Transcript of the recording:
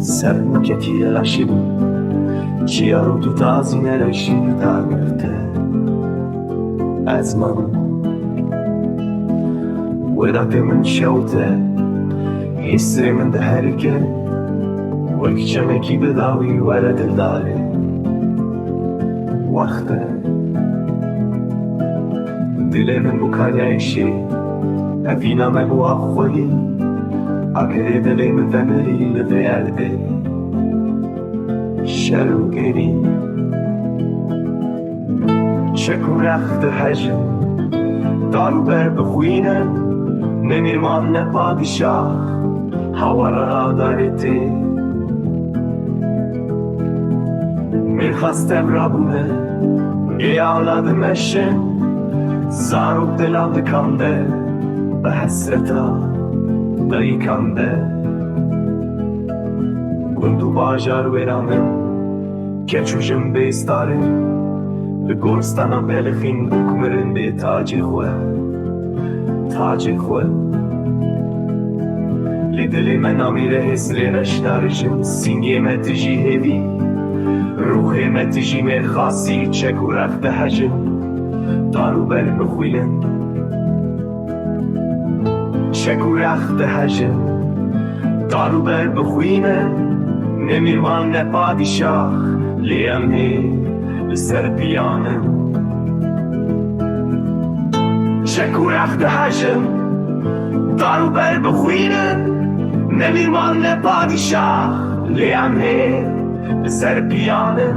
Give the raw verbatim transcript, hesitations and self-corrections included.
Ser min ketiye laşî min, çiya rû tu tazî neleşî min dagirte. Ez man welatê min şewte, hîsrê min diherike, wek çemekî bi dawî were dildarê. Wext e. Dilê min bû kalyayê şê, evîna me bû axwelî. Agirê dilê min vemirî li vê erdê. Şer û gerî. Çek û rex dihejin, dar û ber bixwînin, ne mîrman ne padîşah, hawara radarê tê. Mêrxas tevra bûne, ê ala dimeşin, zarok dila dikan de, bi hesreta dayîkan de. Gund û bajar wêran in, keç û jin bê star in, li goristana belixîn bûk mirin bê tacê xwe, tacê xwe. Lê dilê me namîre hêsrê reşdar jin, sîngê me tijî hêvî, ruhê me tijî mêrxasî, çek û rex dihejin, dar û ber bixwînin. Çek û rex dihejin, dar û ber bixwînin, ne mîrvan ne padîşah, lê em hê li ser piyan in. Çek û rex dihejin, dar û ber bixwînin, ne mîrvan ne padîşah, lê em hê li ser piyan in.